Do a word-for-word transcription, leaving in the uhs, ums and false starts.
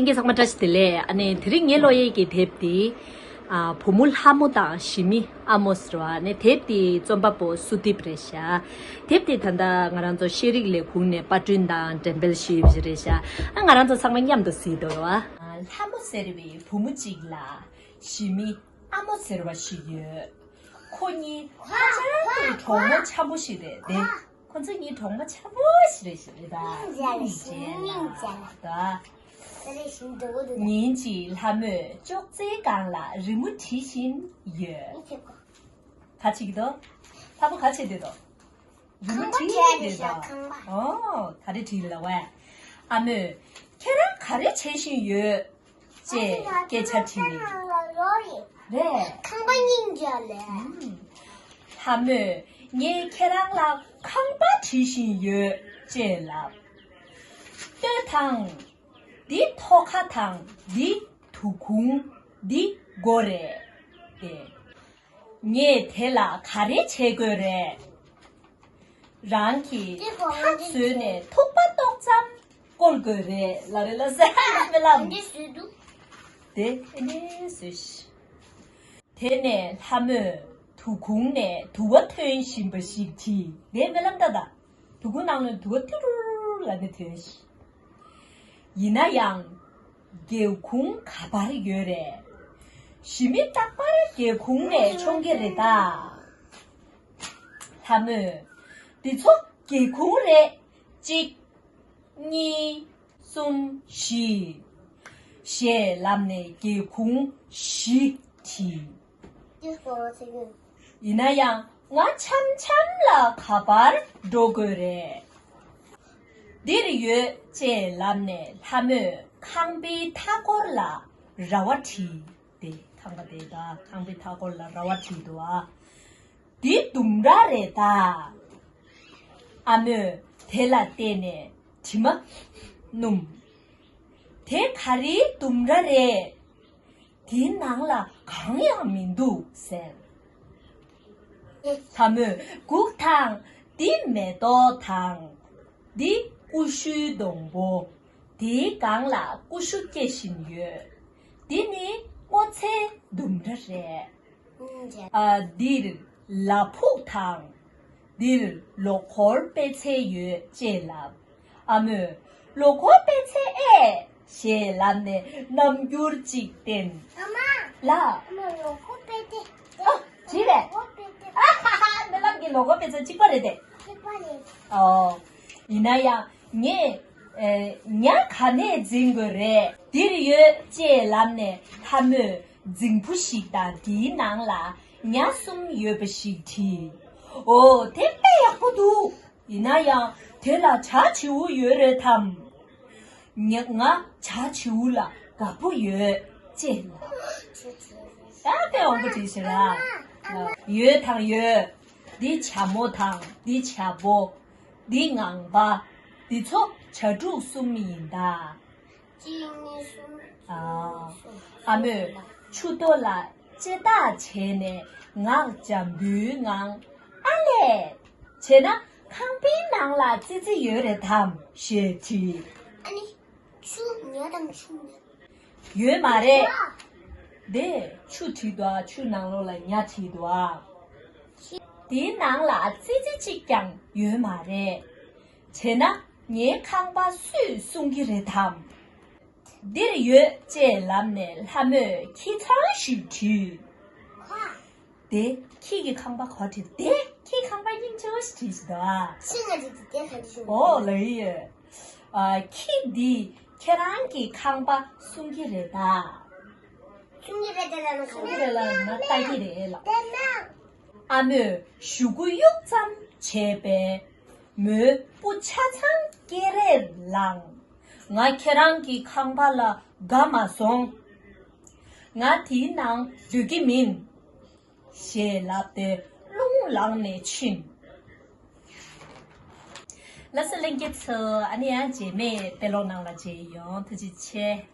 ལྷན་རྒྱས་ཚང་མ་བཀྲ་ཤིས་བདེ་ལེགས། ཨ་ནི་དེ་རིང་ངའི་ཀློག་ཡས་ཀྱི་དེབ་དེ། ཨ། བུ་མོ་ལྷ་མོ་དང་ཞི་མི་ཨ་མོ་ཟེར་བ། ཨ་ནི་དེབ་དེའི་རྩོམ་པ་པོ་སུ་དིབ་རེད་ཤག་དེབ་དེ་ད་ལྟ་ང་རང་ཚོ་ཤེས་རིག་ལས་ཁུངས་ནས་པར་སྐྲུན་དང་འགྲེམས་སྤེལ་ཞུས་པ་རེད་ཤག་ཨ། ང་རང་ཚོ་ཚང་མ་མཉམ་དུ་གཟིགས་འདོད་རེད་བ། ཨ། ལྷ་མོ་ཟེར་བའི་བུ་མོ་གཅིག་ལ་ཞི་མི་ཨ་མོ་ཟེར་བ་ཞིག་ཡོད། ཁོ་གཉིས་ཧ་ཅང་གི་གྲོགས་མོ་འཆམ་པོ་ཞིག་རེད་དེ། ཁོ་ཚོ་གཉིས་གྲོགས་མོ་འཆམ་པོ་ཞིག་རེད་ཤག་རེད་ད། སྙིང་རྗེ་ལ་སྙིང་རྗེ་ལ་ད། ཉིན་གཅིག་ལྷ་མོས་ཅོག་ཙེའི་སྒང་ལ་རི་མོ་བྲིས་བཞིན་ཡོད། ག་བྱེད་ཀྱི་འདུག་ལྷ་མོ་ག་བྱེད་འདོད་འདུག་རི་མོ་བྲིས་བཞིན་འདུག་ཨོ། ག་རེ་བྲིས་ལབ་པས། ཨ་མོས། ཁྱེད་རང་ག་རེ་བྱེད་བཞིན་ཡོད། ཅེས་སྐད་ཆ་དྲིས། རེད། ཁང་པ་སྙིང་རྗེ་ལ། ལྷ་མོས། ངས་ཁྱེད་རང་ལ་ཁང་པ་བྲིས་བཞིན་ཡོད་ཅེས་ལབ། ལྟོས་དང་། འདི་ཐོག་ཁ་དང་འདི་དུ་ཁུང་། འདི་སྒོ་རེད། ཏེ། ངས་དེ་ལ་ག་རེ་བྱེད་དགོས་རེད། རང་གི་ཐག་བཟོས་ནས་ཐུག་པ་ཏོག་ཙམ་བསྐོལ་དགོས་རེད་ལབ་རེད་ལ་ཟེར་མི་ལབ། དེ་ཨེ་ནས་བཟོས་ཤི། དེ་ནས་ལྷ་མོས་དུ་ཁུང་ནས་དུ་བ་ཐོན་བཞིན་པ་ཞིག་བྲིས། དེ་མི་ལབ་ད་ད། དུ་ཁུང་ནང་ནས་དུ་བ་ཏི་རུ་རུ་ལབ་ནས་ཐོན་ཤི། ཡིན་ན་ཡང་། སྒེའུ་ཁུང་ག་པར་ཡོད་རེད། ཞི་མི་རྟག་པར་སྒེའུ་ཁུང་ནས་མཆོང་གི་རེད་ད། ལྷ་མོས། འདི་ཚོ་སྒེའུ་ཁུང་རེད། གཅིག་གཉིས། གསུམ། བཞི། ཞེས་ལབ་ནས་སྒེའུ་ཁུང་བཞི་བྲིས། ཡིན་ན་ཡང་ང་འཆམ་འཆམ་ལ་ག་པར་འགྲོ་དགོས་རེད། འདིར་ཡོད་ཅེས་ལབ་ནས་ལྷ་མོས་ཁང་པའི་མཐའ་སྐོར་ལ་ར་བ་བྲིས་ཏེ། ཁང་པ་དེ་དང་ཁང་པའི་མཐའ་སྐོར་ལ་ར་བ་བྲིས་འདུག་ཨ། འདི་ལྡུམ་ར་རེད་ད། ཨ་མོས་དེ་ལ་བལྟས་ནས་དྲི་མ་སྣོམ། དེ་ག་རེའི་ལྡུམ་ར་རེད། དེའི་ནང་ལ་གང་ཡང་མི་འདུག་ཟེར། ལྷ་མོས་སྒུག་དང་། འདི་མེ་ཏོག་དང་། འདི་ཀུ་ཤུའི་སྡོང་པོ། དེའི་སྒང་ལ་ཀུ་ཤུ་སྐྱེ་བཞིན་ཡོད། འདི་ནི་སྔོ་ཚལ་ལྡུམ་ར་རེད། ཨ། འདིར་ལ་ཕུག་དང་། འདིར་ལོ་འཁོར་པད་ཚལ་ཡོད་ཅེས་ལབ། ཨ་མོས། ལོ་འཁོར་པད་ཚལ་ཨེ། ཞེས་ལབ་ནས་རྣམ་འགྱུར་ཅིག་བསྟན། ཨ་མ། ལ། ཨ་མ། ལོ་འཁོར་པད་ཚལ། ཨ། བྲིས་པས། ལོ་འཁོར་པད་ཚལ། ཨ་ཧ་ཧ། རྨི་ལམ་གྱི་ལོ་འཁོར་པད་ཚལ་གཅིག་པ་རེད་དེ། གཅིག་པ་རེད། ཨོ། ཡིན་ན་ཡང་ངས། ཨེ། ཉ་ག་ནས་འཛིན་དགོས་རེད། འདིར་ཡོད་ཅེས་ལབ་ནས་ལྷ་མོས་རྫིང་བུ་ཞིག་དང་དེའི་ནང་ལ་ཉ་གསུམ་ཡོད་པ་ཞིག་བྲིས། ཨོ། དེ་དཔེ་ཡག་པོ་འདུག་ཡིན་ན་ཡང་དེ་ལ་བྱ་བྱིའུ་ཡོད་རེད་དམ། ང་ང་བྱ་བྱིའུ་ལ་དགའ་པོ་ཡོད་ཅེས་ལབ། ད་དཔེ་མང་པོ་བྲིས་ཤག་ར། ཡོད་དང་ཡོད། འདི་བྱ་མོ་དང་འདི་བྱ་ཕོ། འདི་ངང་པ། འདི་ཚོ་བྱ་ཕྲུག་གསུམ་ཡིན་ད། གཅིག་གཉིས་གསུམ། ཨ། ཨ་མོས་ཆུ་ཐོག་ལ་ལྕེ་ལྡག་བྱས་ནས་ངག་འཇམ་པོའི་ངང་། ཨ་ལས། བྱས་ན་ཁང་པའི་ནང་ལ་ཙི་ཙི་ཡོད་རེད་དམ་ཞེས་དྲིས། ཨ་ནི། ཆུ་ཉ་དང་ཆུ་ཉ། ཡོད་མ་རེད། དེ་ཆུ་བྲིས་འདུག་ཆུ་ནང་ལོགས་ལ་ཉ་བྲིས་འདུག་དེའི་ནང་ལ་ཙི་ཙི་གཅིག་ཀྱང་ཡོད་མ་རེད། བྱས་ན་ངའི་ཁང་པ་སུས་སྲུང་གི་རེད་དམ། འདིར་ཡོད་ཅེས་ལབ་ནས་ལྷ་མོས་ཁྱི་ཚང་ཞིག་བྲིས། དེ་ཁྱི་གི་ཁང་པ་ག་པར་བྲིས། དེ་ཁྱི་ཁང་པ་སྙིང་རྗེ་པོ་ཞིག་བྲིས་ཤག་ད། ཤི་ང་ཅིག་དེ་ག་ཅིག་ཨོ་ལེ་ཡེ། ཨ། ཁྱི་འདིས་ཁྱེད་རང་གི་ཁང་པ་སྲུང་གི་རེད་ད། སྲུང་གི་རེད་ད་ལབ་ན། སྲུང་གི་རེད་ལབ་ན་ལྟ་གི་རེད་ལབ། ཨ་མོས་གཞུག་གུ་གཡུག་ཙམ་བྱས་པས། མོའི་སྤུ་ཆ་ཚང་ཀེ་རེར་ལངས། ང་ཁྱེད་རང་གི་ཁང་པ་ལ་དགའ་མ་སོང་། ང་དེའི་ནང་སྡོད་ཀྱི་མིན། ཞེས་ལབ་སྟེ་རླུང་ལངས་ནས་ཕྱིན། ལགས་སོ་ལྷན་རྒྱས་ཚོ། ཨ་ནི་ཡང་རྗེས་མའི་དཔེ་ཀློག་ནང་ལ་མཇལ་ཡོང་། ཐུགས་རྗེ་ཆེ།